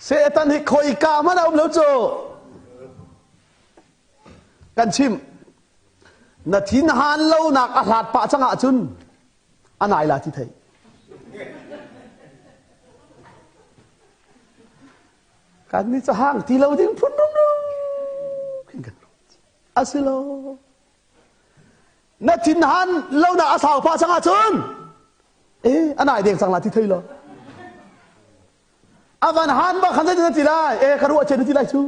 Satan hi khoika hmanh a um lo cu. Kan chim. Na thin han lonak a hlat pah cang ahcun a nai la ti thei. Kan ni cu hang ti lo ding phun rumrum khin kan Asilo. Na thinhan lo na a sau pah cang ahcun eh a nai deng cang la ti thei lo. A van han ba khan na ti lai eh ka ruah che na ti lai cu.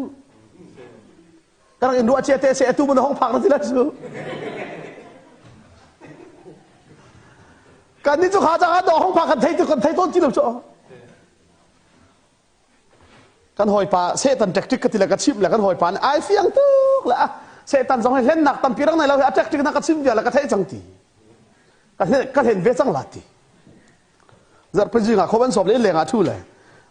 Ka rak in ruah che te se atu mun hong phak na ti lai cu. Kan ni cu kha cang ah do hong phak kan thei tu kan thei ton ti lo cu. Kan hawipa Satan tactic ka ti le ka chimh le kan hawipa nih ai fiang tuk le Satan zong hi hlennak tampi rak nei lo hi a tactic na ka chim vial le ka theih cang ti. Ka hlen ve cang la ti. Zarhpi zing ah khom an sawp le leng ah thu le.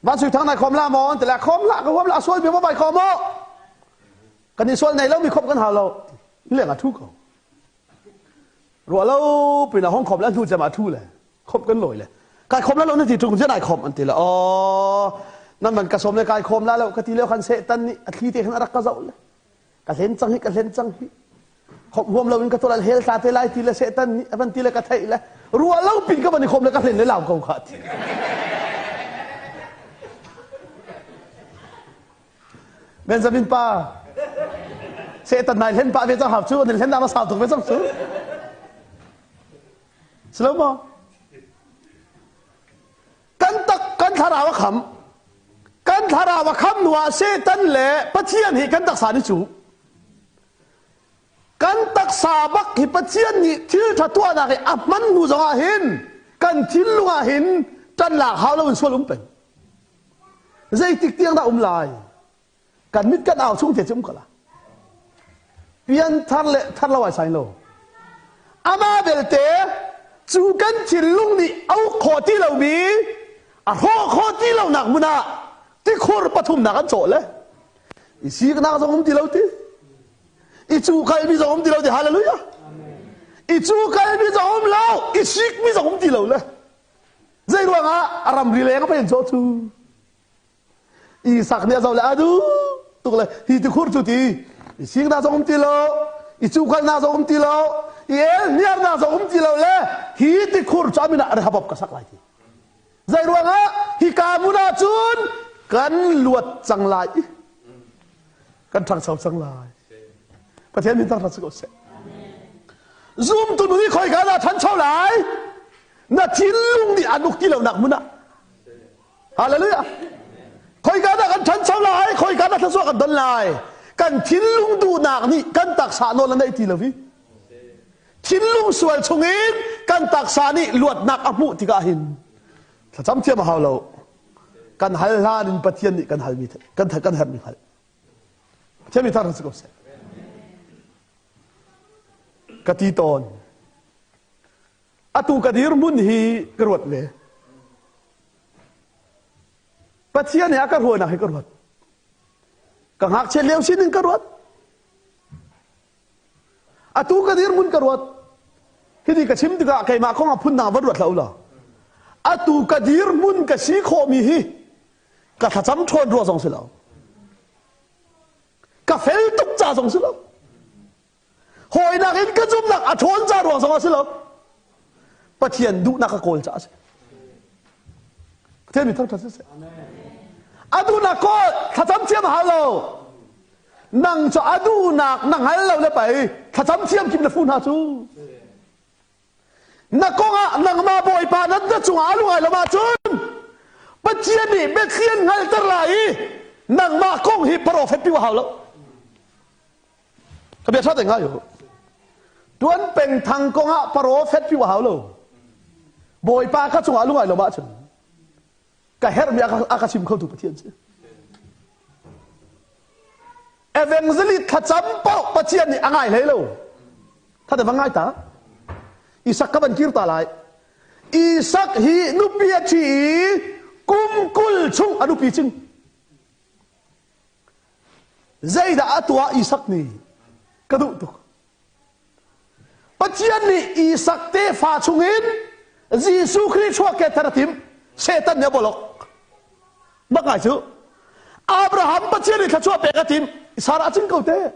Van sui thang nai khom la maw ti le khom la ka huam la sual bia bai khom mo. Kan i sual nei lo mi khop kan hau lo. Leng ah thu ko. Ruah lo pin ah hong khom le hnu cem ah thu le. Khop kan lawi le kai khom la lo na ti tung zia nai khom an ti le aw nan man ka som le kai khom la lo ka ti leo khan satan nih a thli te khan a rak ka zoh le ka hlen cang hi ka hlen cang hi khom huam lo in ka tol hel thla te lai ti le satan nih a van ti le ka theih le ruah lo pin ka van i khom le ka hlen le lau ko kha ti Benjamin pa Satan nai hlen pa ve cang hau cu an hlen na sau tuk ve cang cu Si lo maw? Kan tak kan thlarau a kham. Kan thlarau a kham hnu ah Satan le Pathian hi kan taksa nih cu. Kan taksa bak hi Pathian nih thil ṭha tuahnak i a hman hnu zong ah hin kan thinlung ah hin ṭan lak hau lo in sual um peng. Zeitik tiang dah um lai? Kan mit kan au chung te cu um ko la. Pian thar le thar lo ai sai lo. Ama belte cu kan thinlung nih au khawh ti lomi a hrawh khawh ti lonak hmun ah tikhur pathumnak an cawh le i siknak zong um ti lo ti i cu kalmi zong um ti lo ti hallelujah i cu kalmi zong um lo i sikmi zong um ti lo le zei ruangah a ramri leng a pen cawh cu Isak nih a zoh le a duh tuk le hi tikhur cu ti i singnak zong um ti lo i cukalnak zong um ti lo i elhniarnak zong um ti lo le hi tikhur cu a min ah Rehoboth ka sak lai ti zei ruangah hika hmun ah cun kan luat cang lai i kan ṭhangcho cang lai Pathian min thangṭhat si ko seh zumtu nu hi khoika dah ṭhancho lai na thinlung nih an uk ti lonak hmun ah Hallelujah. Khoika dah kan ṭhancho lai? Khoika dah thluachuah kan don lai? Kan thinlung duhnak nih kan taksa nawl a neih ti lo hi. Thinlung sual chungin kan taksa nih luatnak a hmuh tikah hin thlacam thiam a hau lo. Kan hal hlan in Pathian nih kan halmi kan kan herhmi hngalh. Pathian mi thar si ko seh. Ka ti tawn. Atu ka dirhmun hi ka ruat ve. Pathian he a ka ruahnak hi ka ruat. Ka ngakchiat lio sining ka ruat. Atu ka dirhmun ka ruat. Hiti ka chim tikah keimah kong ah phundang va ruat hlah u law. Atu ka dirhmun ka si khawhmi hi ka thlacam ṭhawn rua zong si lo. Ka fel tuk ca zong si lo. Hawinak in ka zumhnak a ṭhawn ca ruang zong a si lo. Pathian duhnak ka kawl caah a si. Pathian mi thangṭhat siseh. A duhnak kawl thlacam thiam a hau lo. Nang cu a duhnak na hngal lo le pei thlacam thiam kim na fu hna cu. Na kongah nangmah Bawipa na na cungah a lungai lo ahcun Pathian nih biathli an hngalter lai i nangmah kong hi profet pi hau lo. Ka bia ṭha te ngai u. Tuan peng thang kongah profet pi hau lo. Bawipa ka cungah lungai lo ahcun ka herhmi a ka chim khotu Pathian si. Evangelist thlacam paoh Pathian nih a ngai hlei lo. Thate va ngai ta. Isak ka van kir ta lai. Isak hi nupi a ṭhi i kum 20 chung a nupi cing. Zeidah a tuah Isak nih? Ka duh tuk. Pathian nih Isak tefa chungin Jesuh Khrih chuahkehter a timh. Satan nih a bolok. Bak ngai cu. Abraham Pathian nih thluachuah pek a tim. Sarah cing ko te.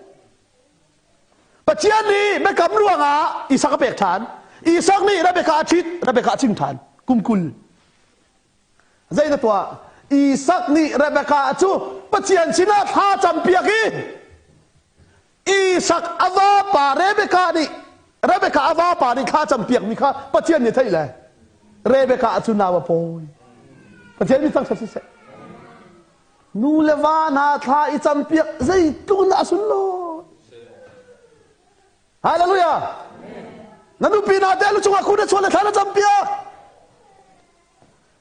Pathian nih biakam ruangah Isak a pek ṭhan. Isak nih Rebekah a ṭhit, Rebekah a chim ṭhan. Kum 20. Zei na tuah? Isak nih Rebekah cu Pathian sinah thla campiak i Isak a vapa Rebekah nih Rebekah a vapa nih thla campiakmi kha Pathian nih theih le Rebekah cu nau a pawi. Pathian mi thangṭhat siseh. Nu le va hna thla i campiak zeitluk in dah a sunlawi. Hallelujah. Na nupi hna te lu cungah khun na chuan le thla na campiak.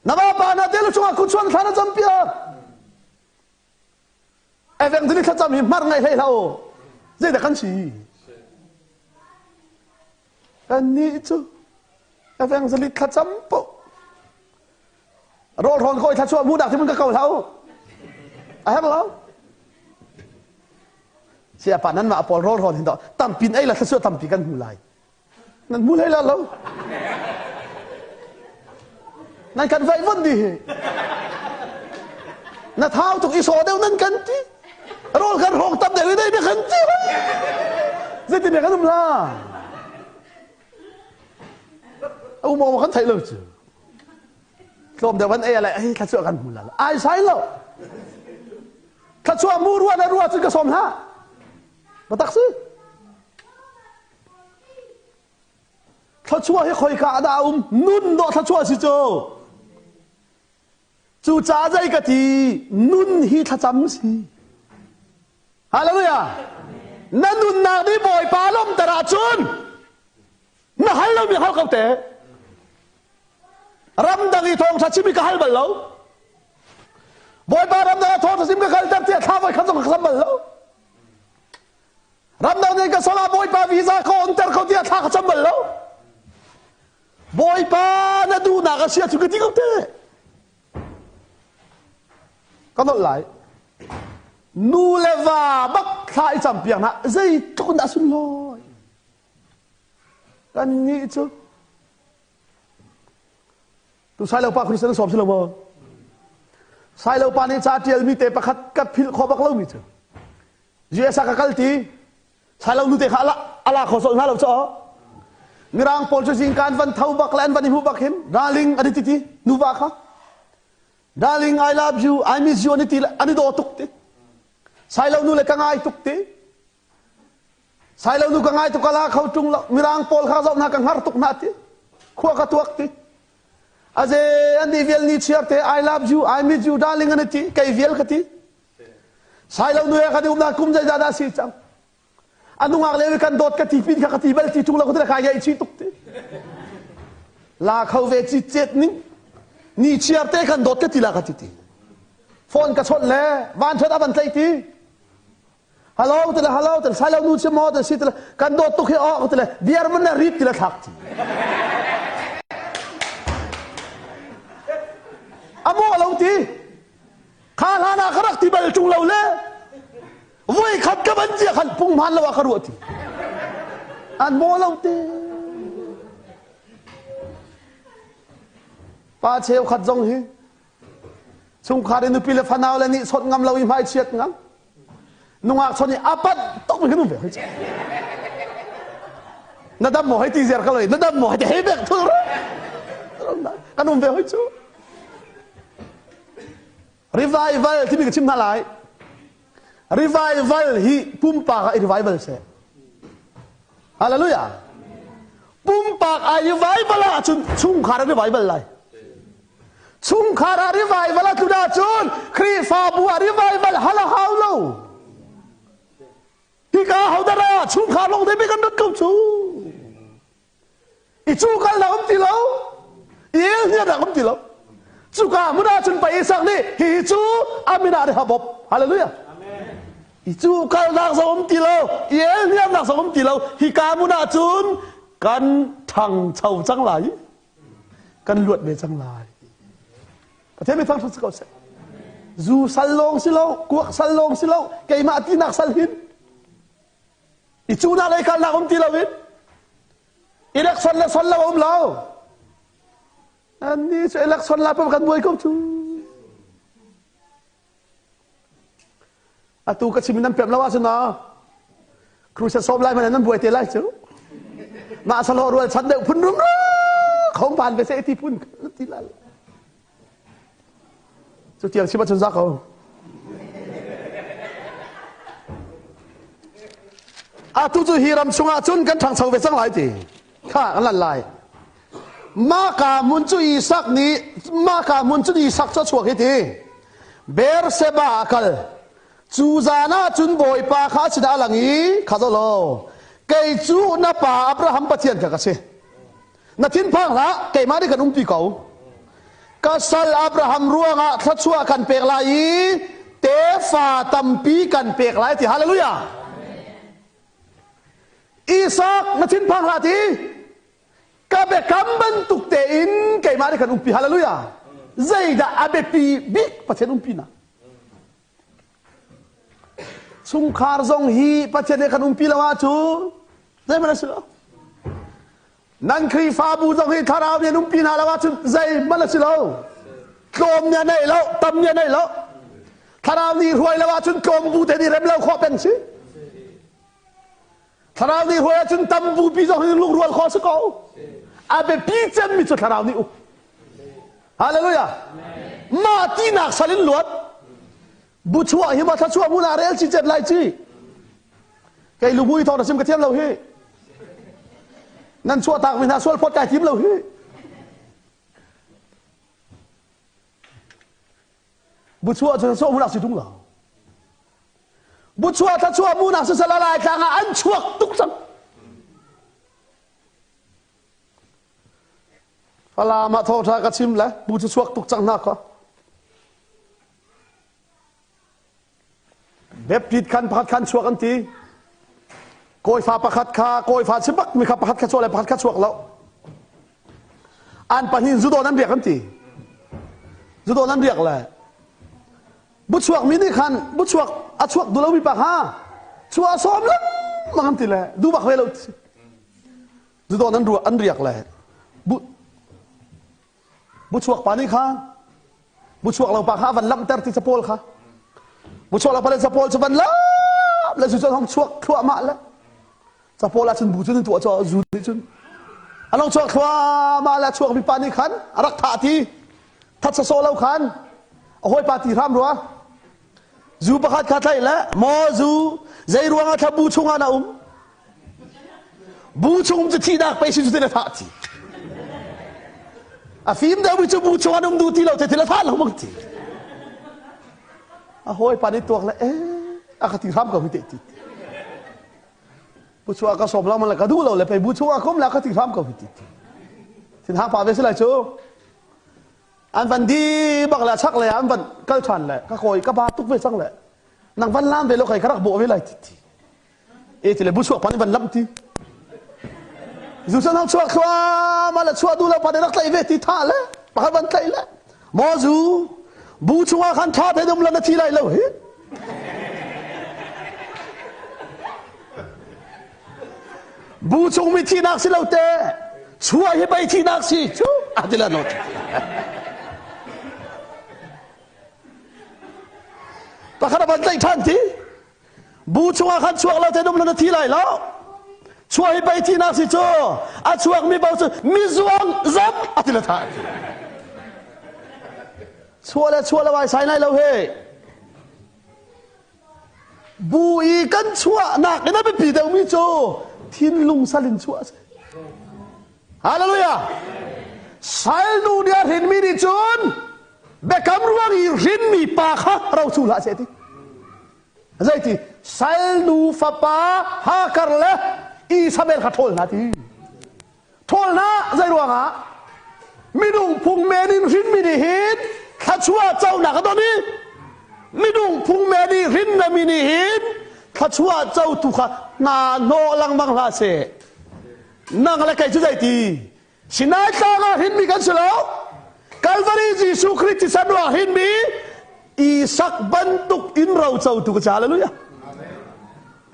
Na vapa hna te lu cungah khun chuan thla na campiak. Evangelist thlacam hi hmar ngai hlei hlah u. Zeidah kan si? Kannih cu evangelist thlacam poh rawl hrawn ko i thluachuah hmuhnak ti mun ka ko hlah u. A herh lo. Siapa nan mah pawl rawl hrawn hin to tampin ei la thluachuah tampi kan hmu lai. Nan hmu hlei la lo. Nan kan vaih von di hi. Na thau tuk i saw deuh nan kan ti. Rawl kan hrawng tam deuh i dei kan ti. Zeitin kan um la? Um awm kan theih lo cu. Tlawm deuh kan ei lai ai thla kan hmu la. Ai sai lo. Thla mu rua na rua cun ka sawm hlah. Batak si. Thluachuah hi khoika ah dah a um? Nun dawh thluachuah si cu. Cucaah zei ka ti? Nun hi thlacam si. Hallelujah. Na nunnak nih Bawipa lawmter ahcun na hal lomi hal ko te. Ramdang i thawngṭha chim hi ka hal bal lo. Bawipa ramdang ah thawngṭha chim ka kalter tiah thla voi khat zong ka sam bal lo. Ramdang nih ka sal ah Bawipa visa ka onter ko tiah thla ka cam bal lo. Bawipa na duhnak a si ahcun ka ti ko te. Ka nolh lai. Nu le va bak thla i cam piak hna zeitluk in dah sunlawi. Kannih cu Tu Sailopa Christian sawm si lo maw? Sailopa nih ca ṭialmi te pakhat ka philh khawh bak lomi cu US ah ka kal ti Sailo nu te kha ala ala kho sol hna lo cho Mirang pawl cu zingka an van tho bak le an van i hmu bak hin darling an i ti ti nuva kha darling I love you I miss you an i ti le an i daw tuk ti Sailo nu le ka ngai tuk ti Sailo nu ka ngai tuk ala kho ṭung lo Mirang pawl kha zoh hna ka hngar tuk hna ti khua ka tuak ti Aze an ni vial ni chiar te I love you I miss you darling an ti kei vial ka ti Sailo nu he kan um na kum zeizah dah si cang a nungak le kan dawt ka ti pin kha ka ti bal ti ṭung lo ka ti ka ngai chi tuk ti la kho ve chi chet ning ni chiar te kan dawt ka ti la ka ti ti phone ka chawnh le van ṭhat a van tlaih ti Hello tile hello tile sailo nu chim maw tile si tile kan dawt tuk hi awk tile biar man na rit tile thlak ti. Amo lo ti. Kha hlan ah ka rak ti bal ṭung lo le voi khat ka ban cia khan pung hman lo ah ka ruah ti. An maw lo ti. Pa cheu khat zong hi Chungkhar i nupi le fanau le nih chawnh ngam lo i hmaichiat ngam. Nungak chawnh i a panh tuk mi kan um ve hoi Na dam maw hei ti ziar ka loi na dam maw hei ti hei bek thul kan um ve hoi cu. Revival timi ka chim hna lai. Revival hi pumpak ah i revival seh. Hallelujah. Pumpak ai revival ahcun chungkhar a revival lai. Chungkhar ah revival a tlun ahcun Khrihfabu ah revival hal a hau lo. Hika hodara chungkhar lawng te kan rat ko cu. I cu kal na um ti lo. I el hnian rak um ti lo. Cuka hmun ahcun pa Isak nih hihi cu amin ah Rehoboth. Hallelujah. I cu kalnak zong um ti lo, i el hniamnak zong um ti lo. Hika hmun ahcun kan ṭhangcho cang lai. Kan luat ve cang lai. Pathian mi thangṭhat si ko seh. Zu sal lawng si lo, kuak sal lawng si lo, keimah tinak sal hin. I cu nak lei kalnak um ti lo in. Election le son lo um lo. Anni cu election la pam kan buai ko cu. Atu ka chim in nan pem lo ahcun na crusade sawm lai hmanh nan buai te lai cu. Mah salo rual chan deuh phun rum khom van ve se ti phun ti lal. Cu tiang chim ahcun za ko. Atu cu hi ram chungah cun kan ṭhangcho ve cang lai ti. Kha an lan lai. Maka hmun cu Isak nih maka hmun cu Isak cu a chuak hi ti. Beersheba a kal. Cu zan ah cun Bawipa kha a sinah a lang i kha zoh law kei cu na pa Abraham Pathian kha ka si. Na thinphang hlah, keimah nih kan umpi ko. Ka sal Abraham ruangah thluachuah kan pek lai i tefa tampi kan pek lai ti hallelujah. Isak na thinphang hlah ti ka biakam bantuk tein keimah nih kan umpi hallelujah. Zeidah a biapi bik Pathian umpi na? Chungkhar zong hi Pathian nih kan umpi lo ahcun zeihmanh a si lo. Nan Khrihfabu zong hi thlarau nih an umpi hna lo ahcun zeihmanh a si lo. Tlawm nih a neih lo, tam nih a neih lo. Thlarau nih hruai lo ahcun tlawm bu te nih rem lo khawh peng si. Thlarau nih hruai ahcun tam bupi zong hi lungrual khawh si ko. A biapi cemmi cu thlarau nih uk. Hallelujah. Mah tinak sal in luat. Bu chuah hi ma thla chuah mun ah rel chi cet lai chi. Kei lubui thawng na sim ka thiam lo hi. Nan chuah tak mi hna sual phawt kai tim lo hi. Bu chuah cu chuah mun ah si tung lo. Bu chuah thla chuah mun ah sisala lai tlang ah an chuak tuk cang. Falam ah thawngṭha ka chim le bu cu chuak tuk cang hna kha. Baptist khan pakhat khan chuak an ti. Kawifa pakhat kha kawifa si bak mi kha pakhat kha chuak le pakhat kha chuak lo. An pahnih zudawn an riak an ti. Zudawn an riak le buchuak mi nih khan buchuak a chuak duh lomi pa kha chuah sawm lengmang an ti le duh bak ve lo ti. Zudawn an ruah an riak le bu buchuak pa nih kha buchuak lo pa kha a van lamhter ti capawl kha buchuak lo pa le capawl cu van lamh le zu cu hong chuak thluahmah le capawl ah cun bu cun tuah cu zu nih cun a long chuak thluahmah le chuak mi pa nih khan a rak thah ti that sawsawh lo khan a hawipa ti hram rua zu pakhat kha tlaih le maw zu zei ruangah thla bu chungah na um Bu chung cu thihnak pei si cu ti na thah ti. A fim deuhmi cu bu chung an um duh ti lo te thil a thah lo mang ti. A hawi pa nih tuak le eh a ka ti hram ko hi te ti. Bu chung ah ka sawm lo man le ka duh lo le pei bu chung ah kom la ka ti hram ko hi ti. Thin hang pa ve si lai cu. An van di bak le chak le an van kal ṭhan le ka kawi ka ba tuk ve cang le nang van lam ve lo kai ka rak bawh ve lai ti ti. E ti le bu chuak pa nih van lamh ti. Zu san hang chuak thluahmah le chuah duh lo pa nih rak tlaih ve ti tha le pakhat van tlaih le maw zu bu chungah khan tha te um la na thi lai lo hi. Bu chung mi thinak si lo te chuah hi bei thinak si cu a ti la not. Pakhat a van tlaih than ti. Bu chungah khan chuak lo te um na thi lai lo. Chuah hi pei thihnak si cu a chuak mi paoh cu mizuang zam a ti le thah. Chuah le chuah lo ai sai nai lo he. Bu i kan chuahnak in a biapi deuhmi cu thinlung sal in chuah a si. Hallelujah! Sal nu nih a hrinmi nih cun biakam ruang i hrinmi pa kha rocu hlah seh ti. Zeiti sal nu fapa Hakar le Isabel kha ṭhawl hna ti. Ṭhawl hna zei ruangah minung phung men in hrinmi nih hin thluachuah conak a don i minung phung men i hrinnami nih hin thluachuah cotu kha hna hnawh lengmang hlah seh. Nang le kei cu zeiti Sinai tlang ah hrinmi kan si lo. Kalvari Jesuh Khrist thisen ruang hrinmi Isak bantuk in rocotu ka si. Hallelujah.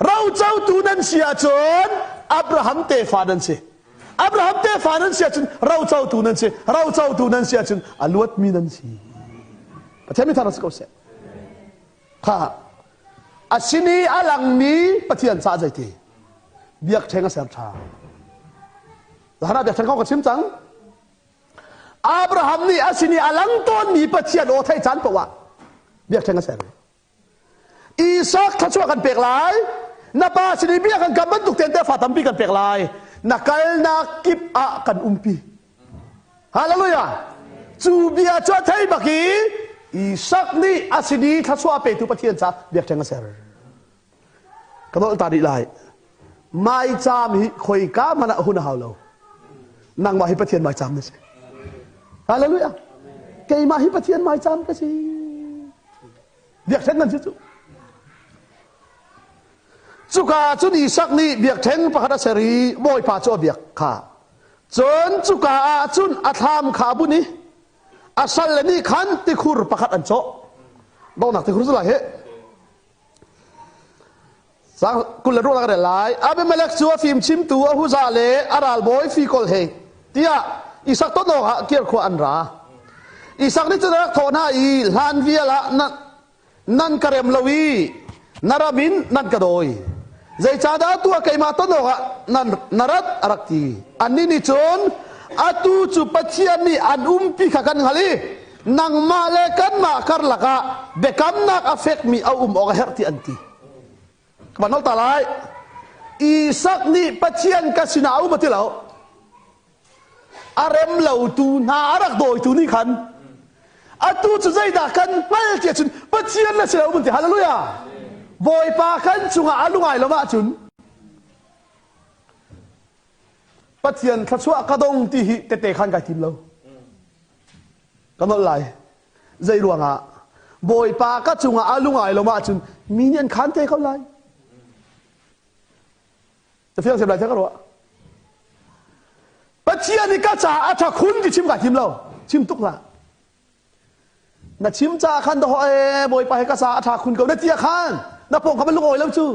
Rocotu nan si ahcun Abraham tefa nan si. Abraham tefa nan si ahcun rocotu nan si. Rocotu nan si ahcun a luatmi nan si. Pathian mi thar si ko seh. Kha. A sin i a langmi Pathian caah zeiti? Biakṭheng a ser ṭhan. Zahan ah biakṭheng kong ka chim cang. Abraham nih a sin i a lang tawnmi Pathian aw theih caan paoh ah biakṭheng a ser. Isak thluachuah kan pek lai. Na pa sin i bia kan kam bantuk tein tefa tampi kan pek lai. Na kalnak kip ah kan umpi. Hallelujah. Cu bia cu a thei bak i Isak nih a sin i thluachuah petu Pathian ca biakṭheng a ser. Ka nolh ta dih lai. Maicaam hi khoika hmanh ah hun a hau lo. Nangmah hi Pathian maicaam na si. Hallelujah. Keimah hi Pathian maicaam ka si. Biakṭheng nan si cu. Cuka cun Isak nih biakṭheng pakhat a ser i Bawipa cu a biak kha. Cun cuka ah cun a thlam kha a bunh i a salle nih khan tikhur pakhat an cawh. Donghnak tikhur cu lai hi. Sang 20 le ruak ka rel lai. Abimelek cu a fimchimtu Ahuzah le a ralbawi Fikol he tiah Isak ton awkah kir khua an ra. Isak nih cun a rak thawh hna i hlan vial ah nan ka rem lo i na ram in nan ka dawi. Zeicahdah atu ah keimah ton awkah nan na rat a rak ti. Annih nih cun atu cu Pathian nih an umpi kha kan hngalh i nangmah le kanmah karlak ah biakamnak a fekmi a um awk a herh ti an ti. Ka van ta lai. Isak nih Pathian ka sinah a um a ti lo. A rem lotu hna a rak dawitu nih khan atu cu zeidah kan hngal ti ahcun Pathian na si lo mun ti hallelujah. Bawipa kan cungah a lungai lo ahcun Pathian thluachuah ka dong ti hi tete khan kai tim lo. Ka nolh lai. Zei ruangah? Bawipa ka cungah a lungai lo ahcun mi nih an khan te ko lai. Ka fiang sem lai ka ruah. Pathian nih ka caah a ṭha khun ti chim ka tim lo. Chim tuk hlah. Na chim caah khan daw e Bawipa he ka caah a ṭha khun ko na ti ah khan na pawng kha man lungawi lo cu.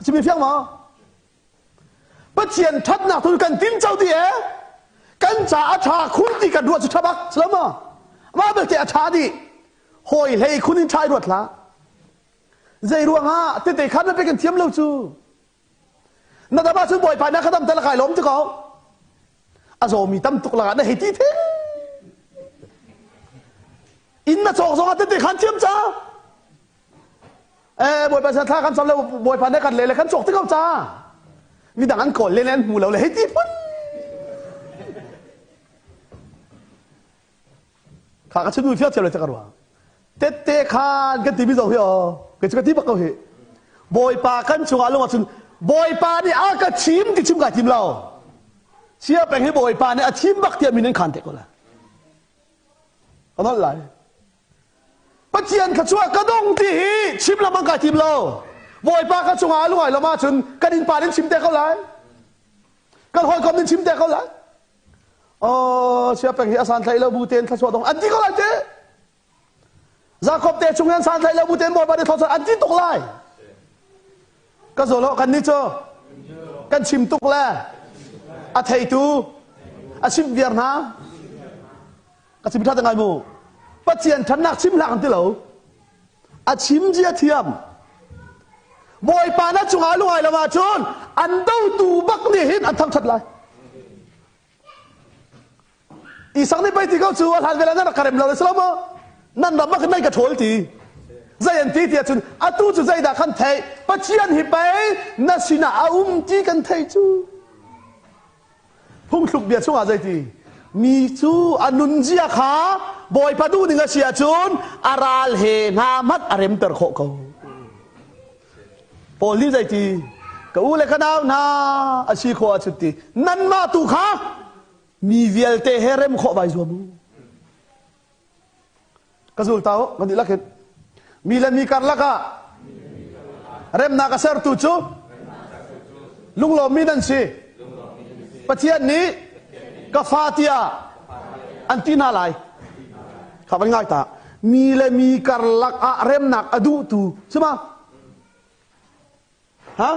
Chim fiang maw? Pathian ṭhatnak tu kan tin co ti e kan ca a ṭha khun ti kan ruah cu ṭha bak si lo maw mah belte a ṭha dih hawi hlei khun in ṭha i ruat hlah zei ruangah tete khan na pe kan thiam lo cu na dam ahcun bawipa na ka dam te kai lawm ti ko a zawmi tam tuk lakah na hei ti thing inn na cawk zongah tete khan thiam ca Eh Bawipa sin thla kan cam le Bawipa nih kan le le kan cawk ti ko ca. Midang an kawl le le an hmu lo le hei ti phun. Kha ka chim fiak thiam le ka ruang. Tette khan kan timi zong hi o. Ka chu ka ti bak ko hi. Bawipa kan chungah lung ahcun Bawipa nih a ka chim ti chim ka tim lo. Sia peng hi Bawipa nih a chim bak tiah min an khan te ko la. Ka nolh lai. Pathian thluachuah ka dong ti hi chim lengmang kai tim lo. Bawipa ka cungah a lungai lo ahcun kan innpa nih chim te ko lai. Kan hawikom nih chim te ko lai. Oh, sia peng hi a santlaih lo bu tein thluachuah dong an ti ko lai te. Jakob te chung an santlaih lo bu tein Bawipa nih thluachuah an ti tuk lai. Ka zolo kan nih cu kan chim tuk le a theitu a chimh viar hna. Ka chim ṭha te ngai mu. Pathian ṭhatnak chim hlah kan ti lo. A chim zia thiam. Bawipa na cungah lungai lo ahcun an dotu bak nih hin an thangṭhat lai. Isak nih pei ti ko cu a hlan vel ah nan rak ka rem lo le si lo maw? Nan ram ah khan nan ka ṭhawl ti. Zei an ti ti ahcun atu cu zeidah kan theih? Pathian hi pei na sinah a um ti kan theih cu. Phungthluk bia chungah zeiti? Mi cu a nunzia kha Bawipa duhning a si ahcun a ral he hna hmanh a remter khawh ko. Paul nih zeiti? Ka u le ka nau hna a si khawh ahcun ti nanmah tu kha mi vialte he rem khawh vai zuam u. Ka zul ta u, kan dihlak hin. Mi le mi karlak ah remnak a sertu cu lunglawmmi nan si. Pathian nih ka fa tiah an ti hna lai. Kha van ngai ta. Mi le mi karlak ah remnak a duhtu si ma? Ha?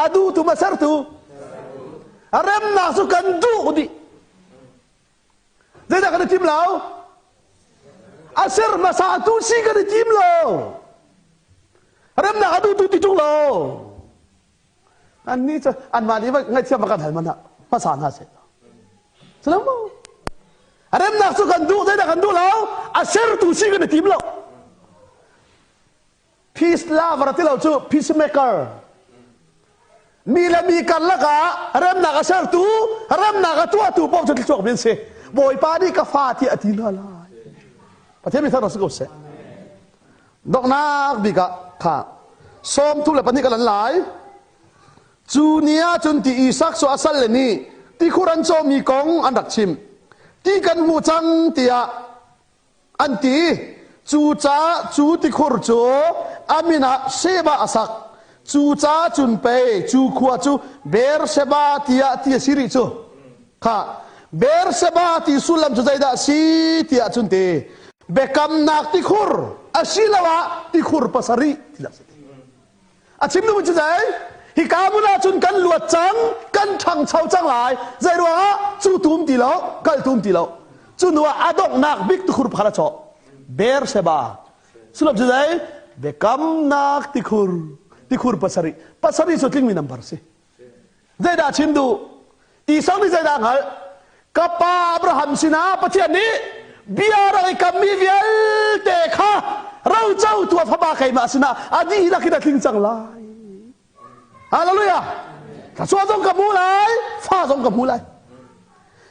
A duhtu ma sertu? Remnak cu kan duh dih. Zeidah kan i tim lo? A ser hmasa tu si kan i tim lo. Remnak a duhtu ti ṭung lo. Annih cu anmah nih ngaihthiam va kan hal hmanh ah hmasa hna seh. Salam mu. Remnak cu kan duh, zeidah kan duh lo? A sertu si kan i tim lo. Peace lover ti lo cu peacemaker. Mi le mi karlak ah remnak a sertu, remnak a tuahtu paoh cu thluachuak mi an si. Bawipa nih ka fa tiah a ti hna lai. Pathian mi thar si ko seh. Donghnak bik ah kha 32 ka lan lai. Cu ni ah cun ti Isak cu a salle nih tikhur an cawmi kong an rak chimh. Ti kan hmu cang tiah an ti. Cucaah cu tikhur cu a min ah Sheba a sak. Cucaah cun pei cu khua cu Beersheba tiah ti a si rih cu. Kha Beersheba ti sullam cu zeidah a si tiah cun ti biakamnak tikhur asiloah tikhur pasarih ti a si. A chim duhmi cu zei? Hika hmun ah cun kan luat cang, kan ṭhangcho cang lai. Zei ruangah cu tum ti lo, kal tum ti lo. Cu hnu ah a donghnak bik tikhur pakhat a cawh. Beersheba. Sullam cu zei? Biakamnak tikhur, tikhur pasarih. Pasarih cu tlingmi nambar si. Zeidah chim duh? Esau nih zeidah hngalh? Ka pa Abraham sinah Pathian nih bia rak i kammi vialte kha rocotu a fapa keimah sinah a dihlak in a tling cang lai. Hallelujah! Thluachuah zong ka hmu lai, fa zong ka hmu lai.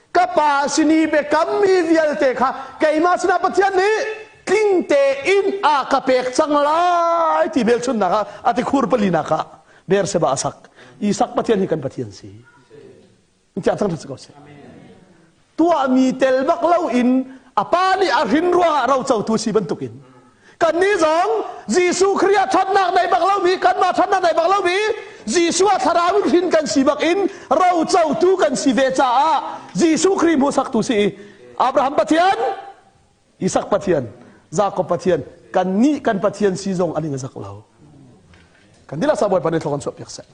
Ka pa sin i biakammi vialte kha keimah sinah Pathian nih tling tein a ka pek cang lai ti hmelchunhnak ah a tikhur palinak ah Beersheba a sak. Isak Pathian hi kan Pathian si. Tiah thangṭhat si ko seh. Tuahmi tel bak lo in a pa nih a hrin ruangah rocotu si bantukin kannih zong Jesuh Khrih ah ṭhatnak nei bak lomi kanmah ṭhatnak nei bak lomi Jesuh ah thlarau in hrin kan si bak in rocotu kan si ve caah Jesuh Khrih hmuhsaktu si i Abraham Pathian Isak Pathian, Jakob Pathian, kannih kan Pathian si zong an ing a zak lo. Kan dilah sa Bawipa nih thluak kan chuahpiak seh.